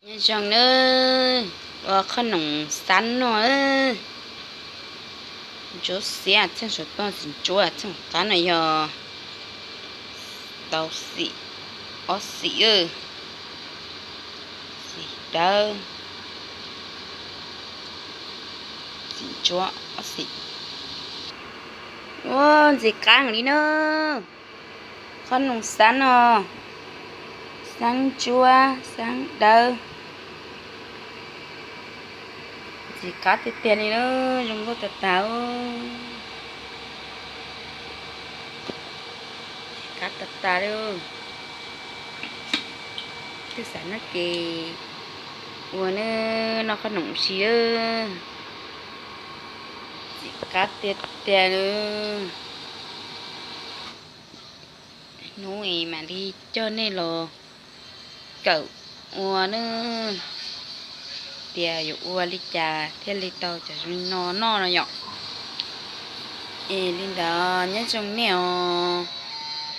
Nyob zoo nawb, ua qhob noom xab noj. Ntsuab xiab txheej saum toj, txiv ntsuab txheej qab no yog tau xim, ob xim, xim dawb, txiv ntsuab ob xim. Ua ntxim qab heev li na. Qhob noom xab no, xab ntsuab xab dawb. Ntxim qab tiag tiag li na, zoo nkauj tag tag. Ntxim qab tag tag li. Twb xav noj ces ua nawb, noj qhob noom ua si. Ntxim qab tiag tiag li. Hnub es mam li coj nej los kawm ua nawb, tias yuav ua li cas thiaj li tau cov zoo li no noj no yom. Es li ntawd nyob zoo nej os.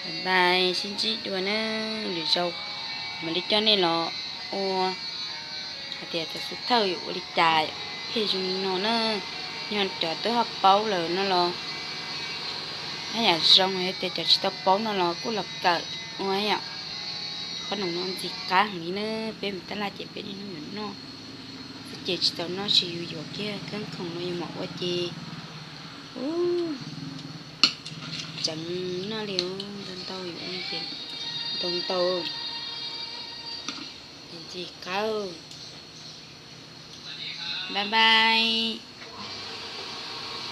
Bye bye, sib ntsib dua nawb, lwm zaus mam li coj nej los ua hais tias cov xub thawj yuav ua li cas thiaj zoo li no na. Yog cov twb ho paub lawm no los haj yam zoo, yog tias cov tsis tau paub no los kuj los kawm ua yom. Qhob noom no ntxim qab heev li na, peb mus tab laj ces peb niaj hnub yuav noj, xwb ces tsis tau noj tsis yuav kiag kab khoom no yuav mam ua ces tseev noj li. Ntau ntau yuav ua ces ntau ntau. Ntxim qab. Bye bye.